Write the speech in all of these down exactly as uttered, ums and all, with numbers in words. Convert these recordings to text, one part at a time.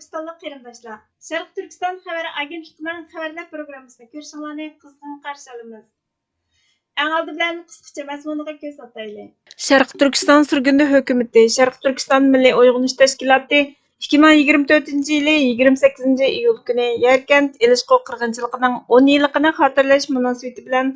تۈركىستانلىق قېرىنداشلار، شەرقىي تۈركىستان خەۋەر ئاگېنتلىقىنىڭ خەۋەرلەر پروگراممىسىنى كۆرۈشۈڭلارنى قىزغىن قارشى ئالىمىز. ئەڭ ئالدى بىلەن قىسقىچە مەزمۇنىغا كۆز ئاتايلى. شەرقىي تۈركىستان سۈرگۈندە ھۆكۈمىتى، شەرقىي تۈركىستان مىللىي ئويغىنىش تەشكىلاتى ئىككى مىڭ يىگىرمە تۆتىنچى يىلى يىگىرمە سەككىزىنچى ئىيۇل كۈنى يەركەنت ئېلىشقۇ قىرغىنچىلىقىنىڭ ئون يىللىقىنى خاتىرىلەش مۇناسىۋىتى بىلەن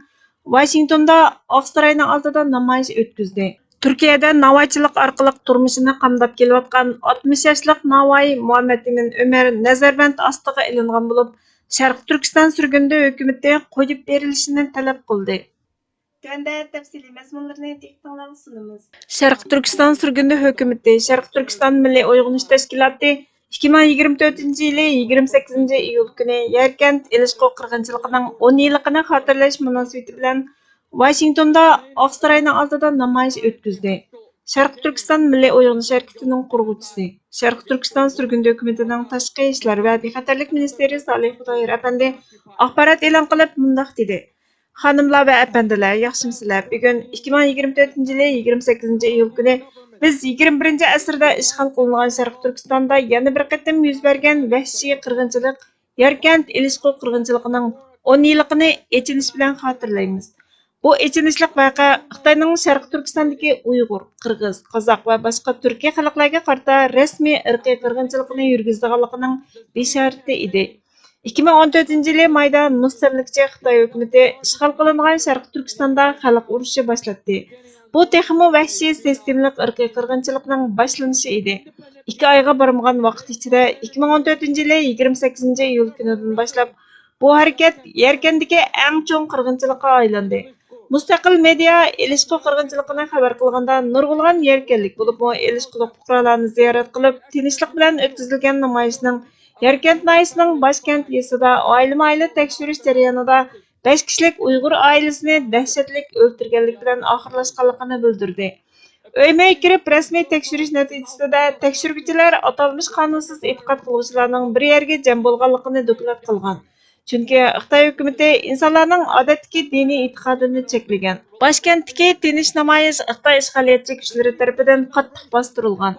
ۋاشىنگتوندا ئاقساراينىڭ ئالدىدا نامايىش ئۆتكۈزدى. تۈركىيەدە ناۋايچىلىق ئارقىلىق تۇرمۇشىنى قامداپ كېلىۋاتقان ئاتمىش ياشلىق ناۋاي مۇھەممەتئىمىن ئۆمەر نەزەربەند ئاستىغا ئېلىنغان بولۇپ، شەرقىي تۈركىستان سۈرگۈندە ھۆكۈمىتى قويۇپ بېرىلىشىنى تەلەپ قىلدى. تۆۋەندە تەپسىلىي مەزمۇنلىرىنى دىققىتىڭلارغا سۇنىمىز. شەرقىي تۈركىستان سۈرگۈندە ھۆكۈمىتى، شەرقىي تۈركىستان مىللىي ئويغىنىش تەشكىلاتى ئىككى مىڭ يىگىرمە تۆتىنچى يىلى يىگىرمە سەككىزىنچى ئىيۇل كۈنى يەركەنت ئېلىشقۇ قىرغىنچىلىقىنىڭ ئون يىللىقىنى خاتىرىلەش مۇناسىۋىتى بىلەن ۋاشىنگتوندا ئاقساراينىڭ ئالدىدا نامايىش ئۆتكۈزدى. شەرقىي تۈركىستان مىللىي ئويغىنىش ھەرىكىتىنىڭ قۇرغۇچىسى، شەرقىي تۈركىستان سۈرگۈندە ھۆكۈمىتىنىڭ تاشقى ئىشلار ۋە بىخەتەرلىك مىنىستىرى سالىھ خۇدايار ئەپەندى ئاخبارات ئېلان قىلىپ مۇنداق دېدى: خانىملار ۋە ئەپەندىلەر، ياخشىمۇسىلەر؟ بۈگۈن ئىككى مىڭ يىگىرمە تۆتىنچى يىلى يىگىرمە سەككىزىنچى ئىيۇل كۈنى بىز يىگىرمە بىرىنچى ئەسىردە ئىشغال قىلىنغان شەرقىي تۈركىستاندا يەنە بىر قېتىم يۈز بەرگەن ۋەھشىي قىرغىنچىلىق، يەركەنت ئېلىشقۇ قىرغىنچىلىقىنىڭ ئون يىللىقىنى ئېچىنىش بىلەن خاتىرىلەيمىز. بۇ ئېچىنىشلىق ۋەقە خىتاينىڭ شەرقىي تۈركىستاندىكى ئۇيغۇر، قىرغىز، قازاق ۋە باشقا تۈركىي خەلقلەرگە قارىتا رەسمىي ئىرقىي قىرغىنچىلىقىنى يۈرگۈزىدىغانلىقىنىڭ بېشارىتى ئىدى. ئىككى مىڭ ئون تۆتىنچى يىلى مايدا مۇستەملىكىچى خىتاي ھۆكۈمىتى ئىشغال قىلىنغان شەرقىي تۈركىستاندا خەلق ئۇرۇشى باشلاتتى. بۇ تېخىمۇ ۋەھشىي سىستېمىلىق ئىرقىي قىرغىنچىلىقنىڭ باشلىنىشى ئىدى. ئىككى ئايغا بارمىغان ۋاقىت ئىچىدە، ئىككى مىڭ ئون تۆتىنچى يىلى يىگىرمە سەككىزىنچى ئىيۇل كۈنىدىن باشلاپ، بۇ ھەرىكەت يەركەنتتىكى ئەڭ چوڭ قىرغىنچىلىققا ئايلاندى. مۇستەقىل مېدىيا ئېلىشقۇ قىرغىنچىلىقىنى خەۋەر قىلغاندا، نۇرغۇنلىغان يەركەنلىك، بولۇپمۇ ئېلىشقۇلۇق پۇقرالارنى زىيارەت قىلىپ، تىنچلىق بىلەن ئۆتكۈزۈلگەن نامايىشنىڭ يەركەنت ناھىيەسىنىڭ باشكەنت يېزىسىدا ئائىلىمۇ ئائىلە تەكشۈرۈش جەريانىدا بەش كىشىلىك ئۇيغۇر ئائىلىسىنى دەھشەتلىك ئۆلتۈرگەنلىك بىلەن ئاخىرلاشقانلىقىنى بىلدۈردى. ئۆيمۇ ئۆيگە كىرىپ رەسمىي تەكشۈرۈش نەتىجىسىدە، تەكشۈرگۈچىلەر ئاتالمىش قانۇنسىز ئېتىقاد قىلغۇچىلارنىڭ بىر يەرگە جەم بولغانلىقىنى دوكلات قىلغان. چۈنكى خىتاي ھۆكۈمىتى ئىنسانلارنىڭ ئادەتتىكى دىنىي ئېتىقادىنى چەكلىگەن. باشكەنتتىكى تىنچ نامايىش خىتاي ئىشغالىيەتچى كۈچلىرى تەرىپىدىن قاتتىق باستۇرۇلغان.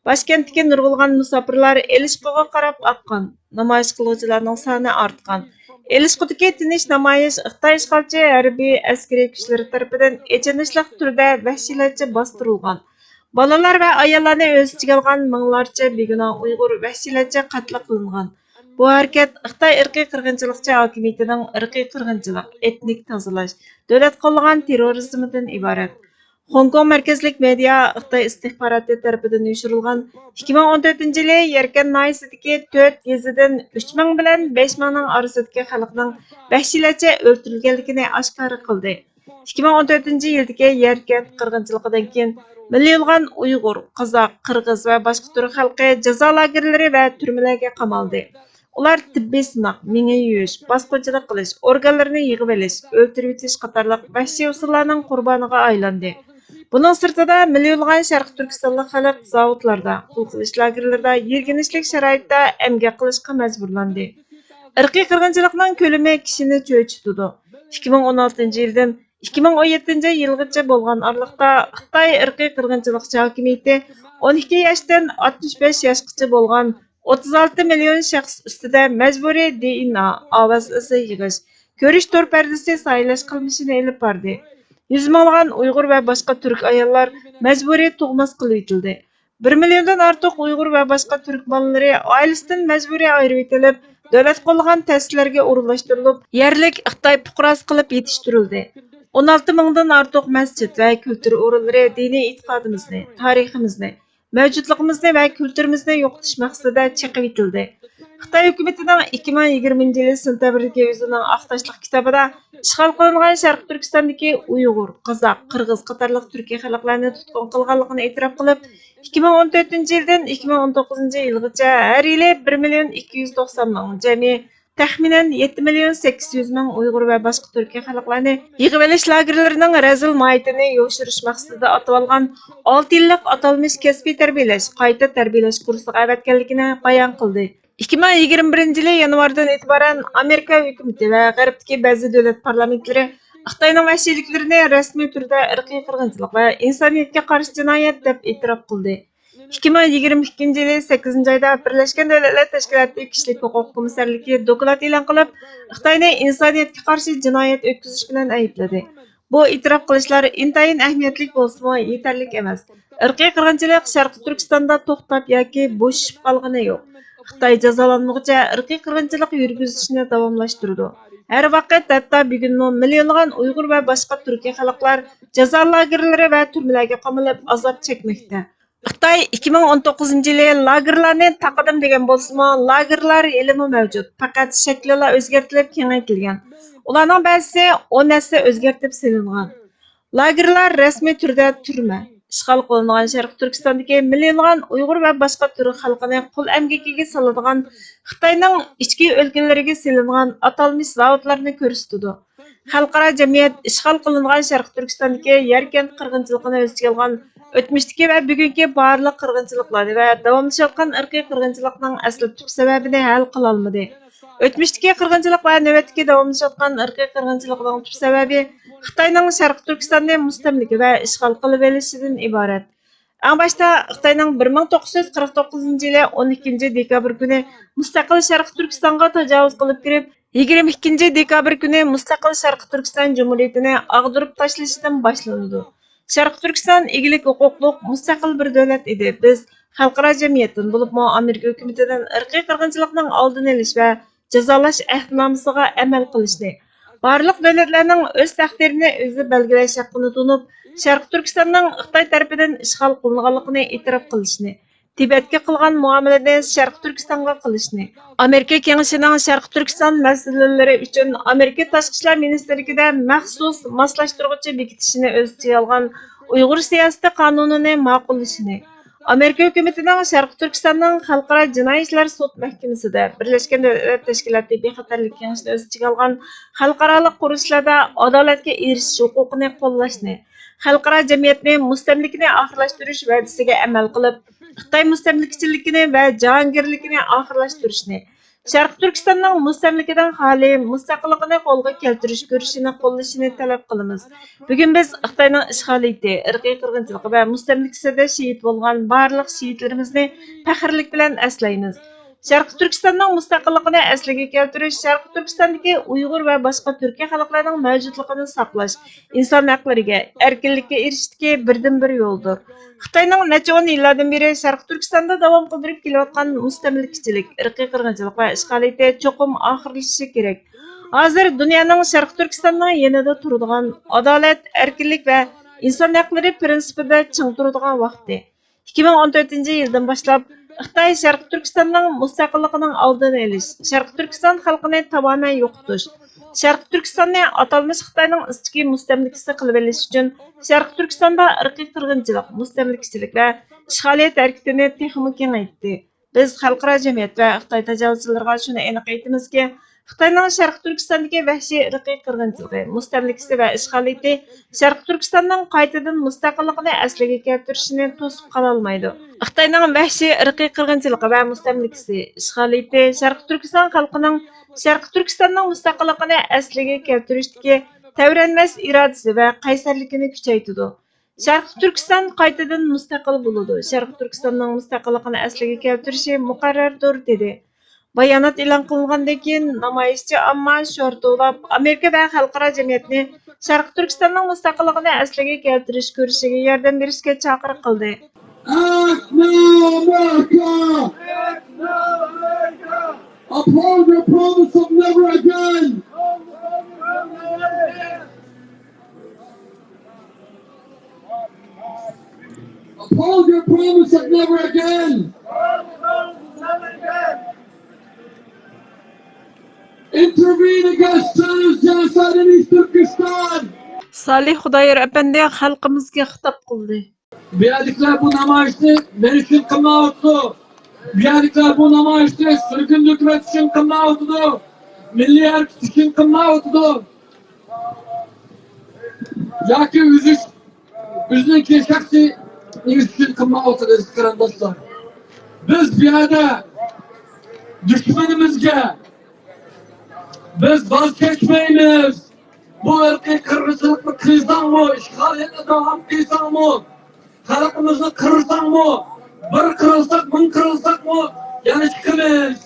باشكەنتتىكى نۇرغۇنلىغان مۇساپىرلار ئېلىشقۇغا قاراپ ئاققان، نامايىش قىلغۇچىلارنىڭ سانى ئارتقان. ئېلىشقۇدىكى تىنچ نامايىش خىتاي ئىشغالچى ھەربىي ئەسكىرىي كۈچلىرى تەرىپىدىن ئېچىنىشلىق تۈردە ۋەھشىيلەرچە باستۇرۇلغان. بالىلار ۋە ئاياللارنى ئۆز ئىچىگە ئالغان مىڭلارچە بىگۇناھ ئۇيغۇر ۋەھشىيلەرچە قەتل قىلىنغان. بۇ ھەرىكەت خىتاي ئىرقىي قىرغىنچىلىقچى ھاكىمىيىتىنىڭ ئىرقىي قىرغىنچىلىق، ئېتنىك تازىلاش، دۆلەت قوللىغان تېررورىزمىدىن ئىبارەت. خوڭكوڭ مەركەزلىك مېدىيا خىتاي ئىستىخباراتى تەرىپىدىن يوشۇرۇلغان ئىككى مىڭ ئون تۆتىنچى يىلى يەركەن ناھىيەسىدىكى تۆت يېزىدىن ئۈچ مىڭ بىلەن بەش مىڭنىڭ ئارىسىدىكى خەلقنىڭ ۋەھشىيلەرچە ئۆلتۈرۈلگەنلىكىنى ئاشكارا قىلدى. ئىككى مىڭ ئون تۆتىنچى يىلدىكى يەركەنت قىرغىنچىلىقىدىن كېيىن مىليونلىغان ئۇيغۇر، قازاق، قىرغىز ۋە باشقا تۈرك خەلقى جازا لاگېرلىرى ۋە تۈرمىلەرگە قامالدى. ئۇلار تېببىي سىناق، مېڭە يۇيۇش، باسقۇنچىلىق قىلىش، ئورگانلىرىنى يىغىۋېلىش، ئۆلتۈرۈۋېتىش قاتارلىق ۋەھشىي ئۇسۇللارنىڭ قۇربانىغا ئايلاندى. بۇنىڭ سىرتىدا، مىليونلىغان شەرقىي تۈركىستانلىق خەلق زاۋۇتلاردا، قۇل قىلىش لاگېرلىرىدا يىرگىنچلىك شارائىتتا ئەمگەك قىلىشقا مەجبۇرلاندى. ئىرقىي قىرغىنچىلىقنىڭ كۆلىمى كىشىنى چۆچۈتىدۇ. ئىككى مىڭ ئون ئالتىنچى يىلدىن ئىككى مىڭ ئون يەتتىنچى يىلغىچە بولغان ئارىلىقتا خىتاي ئىرقىي قىرغىنچىلىقچى ھاكىمىيىتى ئون ئىككى ياشتىن ئاتمىش بەش ياشقىچە بولغان ئوتتۇز ئالتە مىليون شەخس ئۈستىدە مەجبۇرىي دى ئېن ئا، ئاۋاز ئىزى يىغىش، كۆرۈش تور پەردىسى سايلاش قىلمىشىنى ئېلىپ باردى. يۈز مىڭلىغان ئۇيغۇر ۋە باشقا تۈرك ئاياللار مەجبۇرىي تۇغماس قىلىۋېتىلدى. بىر مىليوندىن ئارتۇق ئۇيغۇر ۋە باشقا تۈرك بالىلىرى ئائىلىسىدىن مەجبۇرىي ئايرىۋېتىلىپ، دۆلەت قوللىغان تەسىسلەرگە ئورۇنلاشتۇرۇلۇپ، يەرلىك خىتاي پۇقراسى قىلىپ يېتىشتۈرۈلدى. ئون ئالتە مىڭدىن ئارتۇق مەسچىت ۋە كۈلتۈر ئورۇنلىرى دىنىي ئېتىقادىمىزنى، تارىخىمىزنى، مەۋجۇتلۇقىمىزنى ۋە كۈلتۈرىمىزنى يوقىتىش مەقسىتىدە چېقىۋېتىلدى. خىتاي ھۆكۈمىتىنىڭ ئىككى مىڭ يىگىرمىنچى يىلى سېنتەبىردىكى ئۆزىنىڭ ئاق تاشلىق كىتابىدا ئىشغال قىلىنغان شەرقىي تۈركىستاندىكى ئۇيغۇر، قازاق، قىرغىز قاتارلىق تۈركىي خەلقلەرنى تۇتقۇن قىلغانلىقىنى ئېتىراپ قىلىپ، ئىككى مىڭ ئون تۆتىنچى يىلدىن ئىككى مىڭ ئون توققۇزىنچى يىلغىچە ھەر يىلى بىر مىليون ئىككى يۈز توقسان مىڭ، جەمئىي تەخمىنەن يەتتە مىليون سەككىز يۈز مىڭ ئۇيغۇر ۋە باشقا تۈركىي خەلقلەرنى يىغىۋېلىش لاگېرلىرىنىڭ رەزىل ماھىيىتىنى يوشۇرۇش مەقسىتىدە ئاتىۋالغان ئالتە يىللىق ئاتالمىش كەسپىي تەربىيەلەش، قايتا تەربىيەلەش كۇرسىغا ئەۋەتكەنلىكىنى بايان قىلدى. ئىككى مىڭ يىگىرمە بىرىنچى يىلى يانۋاردىن ئېتىبارەن ئامېرىكا ھۆكۈمىتى ۋە غەربتىكى بەزى دۆلەت پارلامېنتلىرى خىتاينىڭ ۋەھشىيلىكلىرىنى رەسمىي تۈردە ئىرقىي قىرغىنچىلىق ۋە ئىنسانىيەتكە قارشى جىنايەت دەپ ئېتىراپ قىلدى. ئىككى مىڭ يىگىرمە ئىككىنچى يىلى سەككىزىنچى ئايدا بىرلەشكەن دۆلەتلەر تەشكىلاتى كىشىلىك ھوقۇق كومىسسارلىقى دوكلات ئېلان قىلىپ، خىتاينى ئىنسانىيەتكە قارشى جىنايەت ئۆتكۈزۈش بىلەن ئەيىبلىدى. بۇ ئېتىراپ قىلىشلار ئىنتايىن ئەھمىيەتلىك بولسىمۇ، يېتەرلىك ئەمەس. ئىرقىي قىرغىنچىلىق شەرقىي تۈركىستاندا توختاپ ياكى بوشىشىپ قالغىنى يوق. خىتاي جازالانمىغۇچە ئىرقىي قىرغىنچىلىق يۈرگۈزۈشنى داۋاملاشتۇرىدۇ. ھەر ۋاقىت، ھەتتا بۈگۈنمۇ مىليونلىغان ئۇيغۇر ۋە باشقا تۈركىي خەلقلەر جازا لاگېرلىرى ۋە تۈرمىلەرگە قامىلىپ ئازاب چەكمەكتە. خىتاي ئىككى مىڭ ئون توققۇزىنچى يىلى لاگېرلارنى تاقىدىم دېگەن بولسىمۇ، لاگېرلار ھېلىمۇ مەۋجۇت، پەقەت شەكلىلا ئۆزگەرتىلىپ كېڭەيتىلگەن. ئۇلارنىڭ بەزىسى ئون ھەسسە ئۆزگەرتىپ سېلىنغان. لاگېرلار رەسمىي تۈردە تۈرمە، ئىشغال قىلىنغان شەرقىي تۈركىستاندىكى مىليونلىغان ئۇيغۇر ۋە باشقا تۈرك خەلقىنى قۇل ئەمگىكىگە سالىدىغان خىتاينىڭ ئىچكى ئۆلكىلىرىگە سېلىنغان ئاتالمىش زاۋۇتلارنى كۆرسىتىدۇ. خەلقئارا جەمئىيەت ئىشغال قىلىنغان شەرقىي تۈركىستاندىكى يەر كەنت قىرغىنچىلىقىنى ئۆز ئىچىگە ئالغان ئۆتمۈشتىكى ۋە بۈگۈنكى بارلىق قىرغىنچىلىقلارنى ۋە داۋاملىشىۋاتقان ئىرقىي قىرغىنچىلىقنىڭ ئەسلى تۈپ سەۋەبىنى ھەل قىلالمىدى. ئۆتمۈشتىكى قىرغىنچىلىق ۋە نۆۋەتتىكى داۋاملىشىۋاتقان ئىرقىي قىرغىنچىلىقنىڭ تۈپ سەۋەبى خىتاينىڭ شەرقىي تۈركىستاننى مۇستەملىكە ۋە ئىشغال قىلىۋېلىشىدىن ئىبارەت. ئەڭ باشتا خىتاينىڭ بىر مىڭ توققۇز يۈز قىرىق توققۇزىنچى يىلى ئون ئىككىنچى دېكابىر كۈنى مۇستەقىل شەرقىي تۈركىستانغا تاجاۋۇز قىلىپ كىرىپ، يىگىرمە ئىككىنچى دېكابىر كۈنى مۇستەقىل شەرقىي تۈركىستان جۇمھۇرىيىتىنى ئاغدۇرۇپ تاشلىشىدىن باشلىنىدۇ. شەرقىي تۈركىستان ئىگىلىك ھوقۇقلۇق مۇستەقىل بىر دۆلەت ئىدى. بىز خەلقئارا جەمئىيەتتىن، بولۇپمۇ ئامېرىكا ھۆكۈمىتىدىن ئىرقىي قىرغىنچىلىقنىڭ ئالدىنى ئېلىش ۋە جازالاش ئەھدىنامىسىغا ئەمەل قىلىشنى، بارلىق دۆلەتلەرنىڭ ئۆز تەقدىرىنى ئۆزى بەلگىلەش ھەققىنى تونۇپ، شەرقىي تۈركىستاننىڭ خىتاي تەرىپىدىن ئىشغال قىلىنغانلىقىنى ئېتىراپ قىلىشنى، تىبەتكە قىلغان مۇئامىلىنى شەرقىي تۈركىستانغا قىلىشنى، ئامېرىكا كېڭىشىنىڭ شەرقىي تۈركىستان مەسىلىلىرى ئۈچۈن ئامېرىكا تاشقى ئىشلار مىنىستىرلىكىدە مەخسۇس ماسلاشتۇرغۇچى بېكىتىشىنى ئۆز ئىچىگە ئالغان ئۇيغۇر سىياسىتى قانۇنىنى ماقۇللىشىنى، ئامېرىكا ھۆكۈمىتىنىڭ شەرقىي تۈركىستاننىڭ خەلقئارا جىنايى ئىشلار سوت مەھكىمىسىدە، بىرلەشكەن دۆلەتلەر تەشكىلاتى بىخەتەرلىك كېڭىشىنى ئۆز ئىچىگە ئالغان خەلقئارالىق قۇرۇلۇشلاردا ئادالەتكە ئېرىشىش ھوقۇقىنى قوللاشنى، خەلقئارا جەمئىيەتنى مۇستەملىكىنى ئاخىرلاشتۇرۇش ۋەدىسىگە ئەمەل قىلىپ، خىتاي مۇستەملىكىچىلىكىنى ۋە جاھانگىرلىكىنى ئاخىرلاشتۇرۇشنى، شەرقىي تۈركىستاننىڭ مۇستەملىكىدىن خالىي مۇستەقىللىقىنى قولغا كەلتۈرۈش كۈرىشىنى قوللىشىنى تەلەپ قىلىمىز. بۈگۈن بىز خىتاينىڭ ئىشغالىيىتى، ئىرقىي قىرغىنچىلىقى ۋە مۇستەملىكىسىدە شېھىت بولغان بارلىق شېھىتلىرىمىزنى پەخىرلىك بىلەن ئەسلەيمىز. شەرقىي تۈركىستاننىڭ مۇستەقىللىقىنى ئەسلىگە كەلتۈرۈش، شەرقىي تۈركىستاندىكى ئۇيغۇر ۋە باشقا تۈركىي خەلقلەرنىڭ مەۋجۇتلۇقىنى ساقلاش، ئىنسان ھەقلىرىگە، ئەركىنلىككە ئېرىشىشتىكى بىردىنبىر يولدۇر. خىتاينىڭ نەچچە ئون يىللاردىن بېرى شەرقىي تۈركىستاندا داۋام قىلدۇرۇپ كېلىۋاتقان مۇستەملىكىچىلىك، ئىرقىي قىرغىنچىلىق ۋە ئىشغالىيىتى چوقۇم ئاخىرلىشىشى كېرەك. ھازىر دۇنيانىڭ شەرقىي تۈركىستاننىڭ يېنىدا تۇرىدىغان، ئادالەت، ئەركىنلىك ۋە ئىنسان ھەقلىرى پىرىنسىپىدا چىڭ تۇرىدىغان ۋاقتى. ئىككى مىڭ ئون تۆتىنچى يىلدىن باشلاپ، خىتاي شەرقىي تۈركىستاننىڭ مۇستەقىللىقىنىڭ ئالدىنى ئېلىش، شەرقىي تۈركىستان خەلقىنى تامامەن يوقىتىش، شەرقىي تۈركىستاننى ئاتالمىش خىتاينىڭ ئىچكى مۇستەملىكىسى قىلىۋېلىش ئۈچۈن شەرقىي تۈركىستاندا ئىرقىي قىرغىنچىلىق، مۇستەملىكىچىلىك ۋە ئىشغالىيەت ھەرىكىتىنى تېخىمۇ كېڭەيتتى. بىز خەلقئارا جەمئىيەت ۋە خىتاي تاجاۋۇزچىلىرىغا شۇنى ئېنىق ئېيتىمىزكى، خىتاينىڭ شەرقىي تۈركىستاندىكى ۋەھشىي ئىرقىي قىرغىنچىلىقى، مۇستەملىكىسى ۋە ئىشغالىيىتى شەرقىي تۈركىستاننىڭ قايتىدىن مۇستەقىللىقىنى ئەسلىگە كەلتۈرۈشىنى توسۇپ قالالمايدۇ. خىتاينىڭ ۋەھشىي ئىرقىي قىرغىنچىلىقى ۋە مۇستەملىكىسى، ئىشغالىيىتى شەرقىي تۈركىستان خەلقىنىڭ شەرقىي تۈركىستاننىڭ مۇستەقىللىقىنى ئەسلىگە كەلتۈرۈشتىكى تەۋرەنمەس ئىرادىسى ۋە قەيسەرلىكىنى كۈچەيتىدۇ. شەرقىي تۈركىستان قايتىدىن مۇستەقىل بولىدۇ، شەرقىي تۈركىستاننىڭ مۇستەقىللىقىنى ئەسلىگە كەلتۈرۈشى مۇقەررەردۇر، دېدى. بايانات ئېلان قىلىنغاندىن كېيىن، نامايىشچى ئامما شورتۇلاپ، ئامېرىكا ۋە خەلقئارا جەمئىيەتنى شەرقىي تۈركىستاننىڭ مۇستەقىللىقىنى ئەسلىگە كەلتۈرۈش كۈرىشىگە ياردەم بېرىشكە چاقىرىق قىلدى. Act now, America! Uphold your promise of never again! Uphold your promise of never again! Intervene against China's genocide in East Turkestan! سالىھ خۇدايار ئەپەندى خەلقىمىزگە خىتاب قىلدى. بۇ يەردىكىلەر بۇ نامايىشنى نېمە ئۈچۈن قىلمايۋاتىدۇ؟ بۇ يەردىكىلەر بۇ نامايىشنى سۈرگۈن ھۆكۈمەت ئۈچۈن قىلمايۋاتىدۇ، مىللىي ھەرىكەت ئۈچۈن قىلمايۋاتىدۇ ياكى ئۆزى، ئۆزىنىڭكى شەخسىي نېمىسى ئۈچۈن قىلمايۋاتىدۇ، ئەزىز قېرىنداشلار؟ بىز بۇ يەردە دۈشمىنىمىزگە بىز ۋاز كەچمەيمىز. بۇ ئىرقىي قىرغىنچىلىقنى قىلساڭمۇ، ئىشغالىيەتنى داۋام قىلساڭمۇ، خەلقىمىزنى قىرساڭمۇ، بىر قىرىلساق، مىڭ قىرىلساقمۇ يەنە چىقىمىز.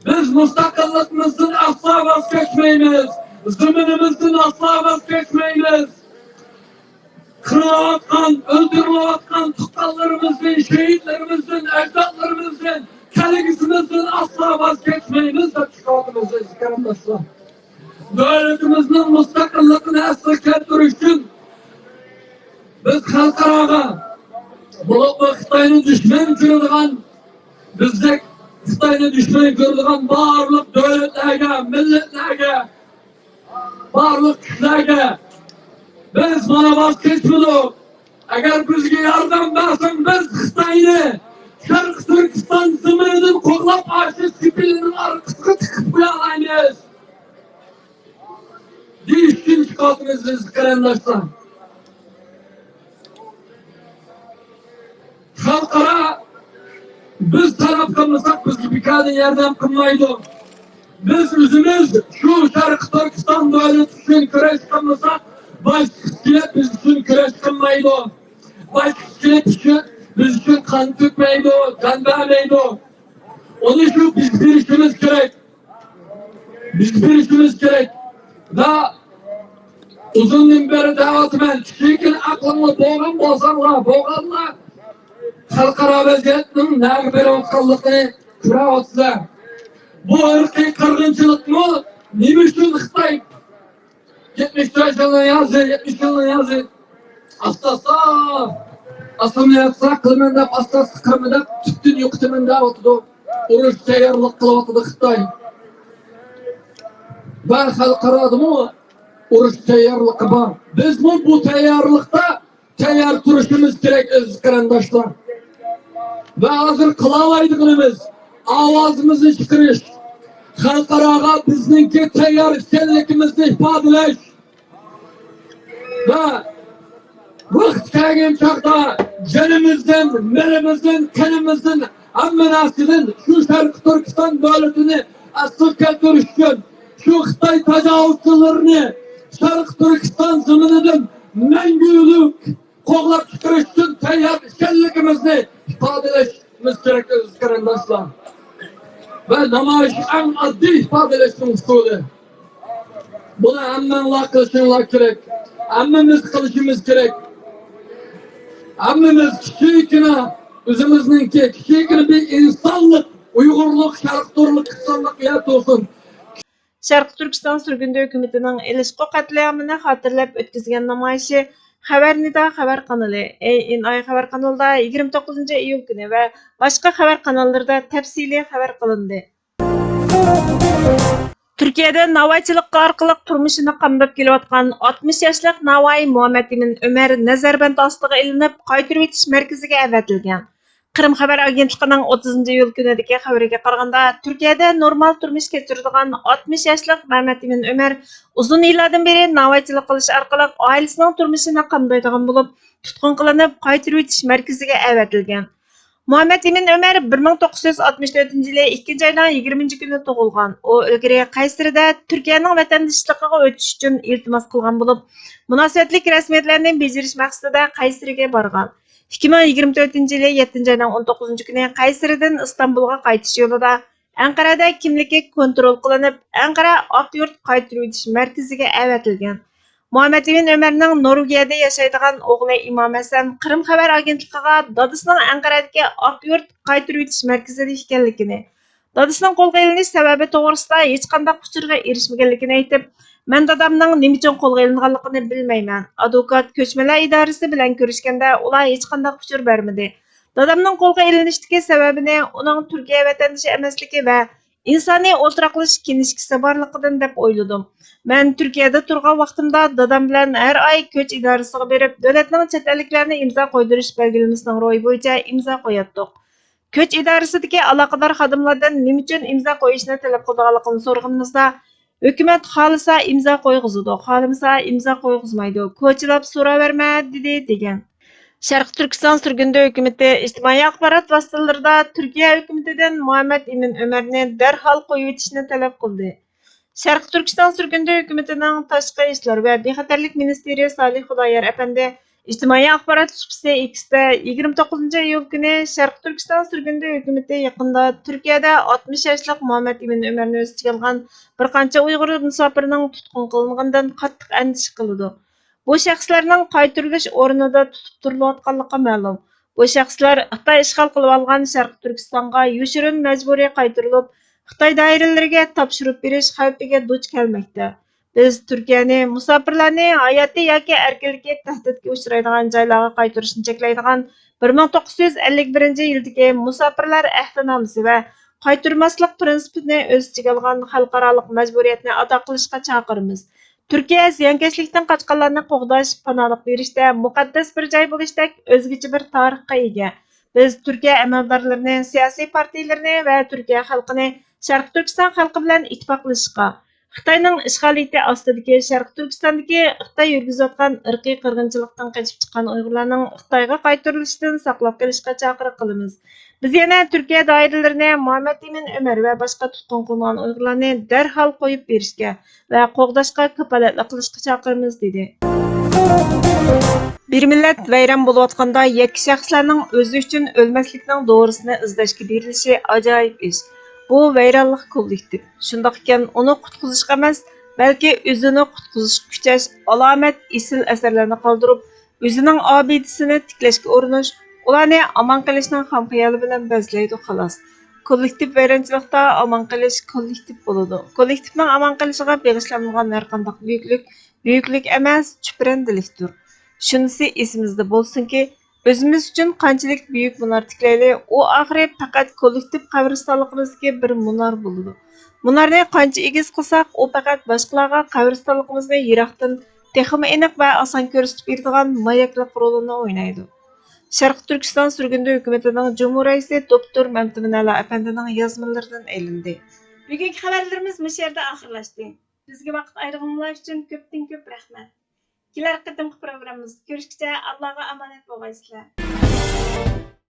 بىز مۇستەقىللىقىمىزدىن ئەسلا ۋاز كەچمەيمىز. زېمىنىمىزدىن ئەسلا ۋاز كەچمەيمىز. قىرىلىۋاتقان، ئۆلتۈرۈلۈۋاتقان تۇغقانلىرىمىزدىن، شېھىتلىرىمىزدىن، ئەجدادلىرىمىزدىن، كەلگۈسىمىزدىن ئەسلا ۋاز كەچمەيمىز دەپ چىقىۋاتىمىز، ئەزىز قېرىنداشلار. دۆلىتىمىزنىڭ مۇستەقىللىقىنى ئەسلىگە كەلتۈرۈش ئۈچۈن بىز خەلقئاراغا، بولۇپمۇ خىتاينى دۈشمەن كۆرىدىغان، بىزدەك خىتاينى دۈشمەن كۆرىدىغان بارلىق دۆلەتلەرگە، مىللەتلەرگە، بارلىق كۈچلەرگە بىز مانا ۋاز كەچمىدۇق. ئەگەر بىزگە ياردەم بەرسەڭ، بىز خىتاينى شەرقىي تۈركىستان زېمىنىدىن قوغلاپ، ئاشۇ سېپىلنىڭ ئارقىسىغا تىقىپ قويالايمىز دېيىش ئۈچۈن چىقىۋاتىمىز، ئەزىز قېرىنداشلار. خەلقئارا بىز تەلەپ قىلمىساق، بىزگە بىكاردىن ياردەم قىلمايدۇ. بىز ئۆزىمىز شۇ شەرقىي تۈركىستان دۆلىتى ئۈچۈن كۈرەش قىلمىساق، باشقىسى كېلىپ بىز ئۈچۈن كۈرەش قىلمايدۇ. باشقىسى كېلىپ ئۈچۈن، بىز ئۈچۈن قان تۆكمەيدۇ، جان بەرمەيدۇ. ئۇنى شۇ بىز بېرىشىمىز كېرەك. بىز بېرىشىمىز كېرەك. ۋە ئۇزۇندىن بېرى دەۋاتىمەن، كىچىككىنە ئەقلىڭلار بولغان بولساڭلار، بولغانلار خەلقئارا ۋەزىيەتنىڭ نەگە بېرىۋاتقانلىقىنى كۆرۈۋاتىسىلەر. بۇ ئىرقىي قىرغىنچىلىقمۇ نېمە ئۈچۈن خىتاي يەتمىش تۆت يىلنىڭ يازى، يەتمىش يىلنىڭ يازى. ئاستا-ئاستا ئاسسىمىلياتسىيە قىلىمەن دەپ، ئاستا-ئاستا قىرىمەن دەپ، تۈپتىن يوقىتىمەن دەۋاتىدۇ. ئۇرۇش تەييارلىق قىلىۋاتىدۇ خىتاي. ۋە خەلقئارادىمۇ ئۇرۇش تەييارلىقى بار. بىزمۇ بۇ تەييارلىقتا تەييار تۇرۇشىمىز كېرەك، ئەزىز قېرىنداشلار. ۋە ھازىر قىلالايدىغىنىمىز ئاۋازىمىزنى چىقىرىش، خەلقئاراغا بىزنىڭكى تەييار ئىكەنلىكىمىزنى ئىپادىلەش. ۋە ۋاقتى كەلگەن چاغدا جېنىمىزدىن، مېلىمىزدىن، قېنىمىزدىن، ھەممە نەرسىدىن شۇ شەرقىي تۈركىستان دۆلىتىنى ئەسلىگە كەلتۈرۈش ئۈچۈن، شۇ خىتاي تاجاۋۇزچىلىرىنى شەرقىي تۈركىستان زېمىنىدىن مەڭگۈلۈك قوغلاپ چىقىرىش ئۈچۈن تەييار ئىكەنلىكىمىزنى ئىپادىلەشىمىز كېرەك، ئەزىز قېرىنداشلار. ۋە نامايىش ئەڭ ئاددىي ئىپادىلەشنىڭ ئۇسۇلى. بۇنى ھەممىڭلار قىلىشىڭلار كېرەك. ھەممىمىز قىلىشىمىز كېرەك. ھەممىمىز كىچىككىنە ئۆزىمىزنىڭكى كىچىككىنە بىر ئىنسانلىق، ئۇيغۇرلۇق، شەرقىي تۈركىستانلىق يەر تۇرسۇن. شەرقىي تۈركىستان سۈرگۈندە ھۆكۈمىتىنىڭ ئېلىشقۇ قەتلىئامىنى خاتىرىلەپ ئۆتكۈزگەن نامايىشى خەۋەر نىدا خەۋەر قانىلى، ئېي ئېن ئاي خەۋەر قانىلىدا يىگىرمە توققۇزىنچى ئىيۇل كۈنى ۋە باشقا خەۋەر قاناللىرىدا تەپسىلىي خەۋەر قىلىندى. تۈركىيەدە ناۋايچىلىق ئارقىلىق تۇرمۇشىنى قامداپ كېلىۋاتقان ئاتمىش ياشلىق ناۋايى مۇھەممەد ئىمىن ئۆمەر نەزەربەند ئاستىغا ئېلىنىپ، قايتۇرۇۋېتىش مەركىزىگە ئەۋەتىلگەن. قىرىم خەۋەر ئاگېنتلىقىنىڭ ئوتتۇزىنچى ئىيۇل كۈنىدىكى خەۋىرىگە قارىغاندا، تۈركىيەدە نورمال تۇرمۇش كەچۈرىدىغان ئاتمىش ياشلىق مەمەت ئىمىن ئۆمەر ئۇزۇن يىللاردىن بېرى ناۋايچىلىق قىلىش ئارقىلىق ئائىلىسىنىڭ تۇرمۇشىنى قامدايدىغان بولۇپ، تۇتقۇن قىلىنىپ، قايتۇرۇۋېتىش مەركىزىگە ئەۋەتىلگەن. مۇھەممەد ئىمىن ئۆمەر بىر مىڭ توققۇز يۈز ئاتمىش تۆتىنچى يىلى ئىككىنچى ئاينىڭ يىگىرمىنچى كۈنى تۇغۇلغان. ئۇ ئىلگىرى قەيسىرىدە تۈركىيەنىڭ ۋەتەندىشلىقىغا ئۆتۈش ئۈچۈن ئىلتىماس قىلغان بولۇپ، مۇناسىۋەتلىك رەسمىيەتلەرنى بېجىرىش مەقسىتىدە قەيسىرىگە بارغان. ئىككى مىڭ يىگىرمە تۆتىنچى يىلى يەتتىنچى ئاينىڭ ئون توققۇزىنچى كۈنى قەيسىرىدىن ئىستانبۇلغا قايتىش يولىدا ئەنقەرەدە كىملىكى كونترول قىلىنىپ، ئەنقەرە ئاقيۇرت قايتۇرۇۋېتىش مەركىزىگە ئەۋەتىلگەن. مۇھەممەد ئىمىن ئۆمەرنىڭ نورۋېگىيەدە ياشايدىغان ئوغلى ئىمام ھەسەن قىرىم خەۋەر ئاگېنتلىقىغا دادىسىنىڭ ئەنقەرەدىكى ئاقيۇرت قايتۇرۇۋېتىش مەركىزىدە ئىكەنلىكىنى، دادىسىنىڭ قولغا ئېلىنىش سەۋەبى توغرىسىدا ھېچقانداق ئۇچۇرغا ئېرىشمىگەنلىكىنى ئېيتىپ، مەن دادامنىڭ نېمە ئۈچۈن قولغا ئېلىنغانلىقىنى بىلمەيمەن. ئادۋوكات كۆچمەنلەر ئىدارىسى بىلەن كۆرۈشكەندە، ئۇلار ھېچقانداق ئۇچۇر بەرمىدى. دادامنىڭ قولغا ئېلىنىشتىكى سەۋەبىنى ئۇنىڭ تۈركىيە ۋەتەندىشى ئەمەسلىكى ۋە ئىنسانىي ئولتۇراقلىشىش كىنىشكىسى بارلىقىدىن دەپ ئويلىدىم. مەن تۈركىيەدە تۇرغان ۋاقتىمدا دادام بىلەن ھەر ئاي كۆچ ئىدارىسىغا بېرىپ، دۆلەتنىڭ چەت ئەللىكلەرنى ئىمزا قويدۇرۇش بەلگىلىمىسىنىڭ روھى بويىچە ئىمزا قوياتتۇق. كۆچ ئىدارىسىدىكى ئالاقىدار خادىملاردىن نېمە ئۈچۈن ئىمزا قويۇشنى تەلەپ قىلىدىغانلىقىنى سورىغىنىمىزدا، ھۆكۈمەت خالىسا ئىمزا قويغۇزىدۇ، خالىمىسا ئىمزا قويغۇزمايدۇ، كوچىلاپ سوراۋەرمە، دېدى، دېگەن. شەرقىي تۈركىستان سۈرگۈندە ھۆكۈمىتى ئىجتىمائىي ئاخبارات ۋاسىتىلىرىدا تۈركىيە ھۆكۈمىتىدىن مۇھەممەد ئىمىن ئۆمەرنى دەرھال قويۇۋېتىشنى تەلەپ قىلدى. شەرقىي تۈركىستان سۈرگۈندە ھۆكۈمىتىنىڭ تاشقى ئىشلار ۋە بىخەتەرلىك مىنىستىرى سالىھ خۇدايار ئەپەندى ئىجتىمائىي ئاخبارات سۇپىسى ئېكستا يىگىرمە توققۇزىنچى ئىيۇل كۈنى شەرقىي تۈركىستان سۈرگۈندە ھۆكۈمىتى يېقىندا تۈركىيەدە ئاتمىش ياشلىق مۇھەممەد ئىمىن ئۆمەرنى ئۆز ئىچىگە ئالغان بىر قانچە ئۇيغۇر مۇساپىرنىڭ تۇتقۇن قىلىنغىنىدىن قاتتىق ئەندىشە قىلىدۇ. بۇ شەخسلەرنىڭ قايتۇرۇلۇش ئورنىدا تۇتۇپ تۇرۇلۇۋاتقانلىقى مەلۇم. بۇ شەخسلەر خىتاي ئىشغال قىلىۋالغان شەرقىي تۈركىستانغا يوشۇرۇن مەجبۇرىي قايتۇرۇلۇپ، خىتاي دائىرىلىرىگە تاپشۇرۇپ بېرىش خەۋپىگە دۇچ كەلمەكتە. بىز تۈركىيەنى مۇساپىرلارنى ھاياتى ياكى ئەركىنلىكى تەھدىتكە ئۇچرايدىغان جايلارغا قايتۇرۇشنى چەكلەيدىغان بىر مىڭ توققۇز يۈز ئەللىك بىرىنچى يىلدىكى مۇساپىرلار ئەھدىنامىسى ۋە قايتۇرماسلىق پىرىنسىپىنى ئۆز ئىچىگە ئالغان خەلقئارالىق مەجبۇرىيەتنى ئادا قىلىشقا چاقىرىمىز. تۈركىيە زىيانكەشلىكتىن قاچقانلارنى قوغداش، پاناھلىق بېرىشتە مۇقەددەس بىر جاي بولۇشتەك ئۆزگىچە بىر تارىخقا ئىگە. بىز تۈركىيە ئەمەلدارلىرىنى، سىياسىي پارتىيىلىرىنى ۋە تۈركىيە خەلقىنى شەرقىي تۈركىستان خەلقى بىلەن ئىتتىپاقلىشىشقا، خىتاينىڭ ئىشغالىيىتى ئاستىدىكى شەرقىي تۈركىستاندىكى خىتاي يۈرگۈزۈۋاتقان ئىرقىي قىرغىنچىلىقتىن قېچىپ چىققان ئۇيغۇرلارنىڭ خىتايغا قايتۇرۇلۇشىدىن ساقلاپ قېلىشقا چاقىرىق قىلىمىز. بىز يەنە تۈركىيە دائىرىلىرىنى مۇھەممەد ئىمىن ئۆمەر ۋە باشقا تۇتقۇن قىلىنغان ئۇيغۇرلارنى دەرھال قويۇپ بېرىشكە ۋە قوغداشقا كاپالەتلىك قىلىشقا چاقىرىمىز، دېدى. بىر مىللەت ۋەيران بولۇۋاتقاندا، يەككە شەخسلەرنىڭ ئۆزى ئۈچۈن ئۆلمەسلىكنىڭ دورىسىنى ئىزدەشكە بېرىلىشى ئاجايىپ ئىش. بۇ ۋەيرانلىق كوللېكتىپ. شۇنداق ئىكەن، ئۇنى قۇتقۇزۇشقا ئەمەس، بەلكى ئۆزىنى قۇتقۇزۇشقا كۈچەش، ئالامەت ئېسىل ئەسەرلەرنى قالدۇرۇپ، ئۆزىنىڭ ئابىدىسىنى تىكلەشكە ئۇرۇنۇش، ئۇلارنى ئامان قېلىشنىڭ خام خىيالى بىلەن بەزلەيدۇ، خالاس. كوللېكتىپ ۋەيرانچىلىقتا ئامان قېلىش كوللېكتىپ بولىدۇ. كوللېكتىپنىڭ ئامان قېلىشىغا بېغىشلانمىغان ھەرقانداق بۈيۈكلۈك بۈيۈكلۈك ئەمەس، چۈپرەندىلىكتۇر. شۇنىسى ئېسىمىزدە بولسۇنكى، ئۆزىمىز ئۈچۈن قانچىلىك بۈيۈك مۇنار تىكلەيلى، ئۇ ئاخىرى پەقەت كوللېكتىپ قەبرىستانلىقىمىزدىكى بىر مۇنار بولىدۇ. مۇنارنى قانچە ئېگىز قىلساق، ئۇ پەقەت باشقىلارغا قەبرىستانلىقىمىزنى يىراقتىن تېخىمۇ ئېنىق ۋە ئاسان كۆرسىتىپ بېرىدىغان ماياكلىق رولىنى ئوينايدۇ. شەرقىي تۈركىستان سۈرگۈندە ھۆكۈمىتىنىڭ جۇمھۇر رەئىسى دوكتور مەمتىمىن ئەلا ئەپەندىنىڭ يازمىلىرىدىن ئېلىندى. بۈگۈنكى خەۋەرلىرىمىز مۇشۇ يەردە ئاخىرلاشتى. بىزگە ۋاقىت ئايرىغىنىڭلار ئۈچۈن كۆپتىن كۆپ رەھمەت. كېلەر قېتىمقى پروگراممىمىزدا كۆرۈشكىچە ئاللاغا ئامانەت بولغايسىلەر.